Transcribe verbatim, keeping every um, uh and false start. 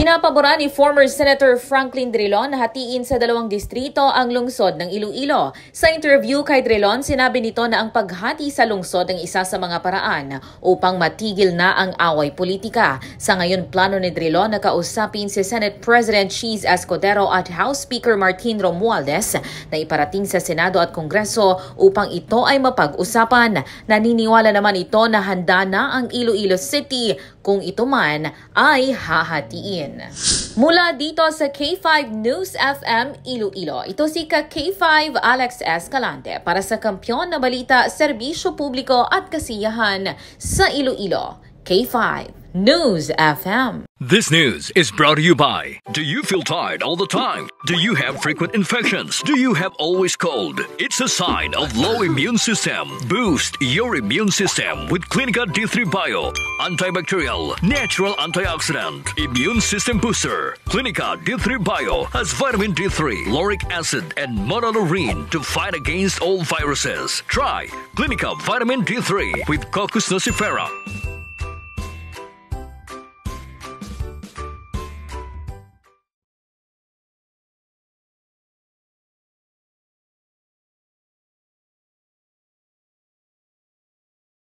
Pinapaboran ni former Senator Franklin Drilon na hatiin sa dalawang distrito ang lungsod ng Iloilo. Sa interview kay Drilon, sinabi nito na ang paghati sa lungsod ang isa sa mga paraan upang matigil na ang away politika. Sa ngayon, plano ni Drilon na kausapin si Senate President Chiz Escudero at House Speaker Martin Romualdez na iparating sa Senado at Kongreso upang ito ay mapag-usapan. Naniniwala naman ito na handa na ang Iloilo City kung ito man ay hahatiin. Mula dito sa K five News F M Iloilo, ito si ka K five Alex Escalante para sa Kampiyon na Balita, Serbisyo Publiko at Kasiyahan sa Iloilo. K five News F M. This news is brought to you by. Do you feel tired all the time? Do you have frequent infections? Do you have always cold? It's a sign of low immune system. Boost your immune system with Clinica D three Bio. Antibacterial, natural antioxidant, immune system booster. Clinica D three Bio has vitamin D three, lauric acid, and monolaurin to fight against all viruses. Try Clinica Vitamin D three with Cocos nucifera.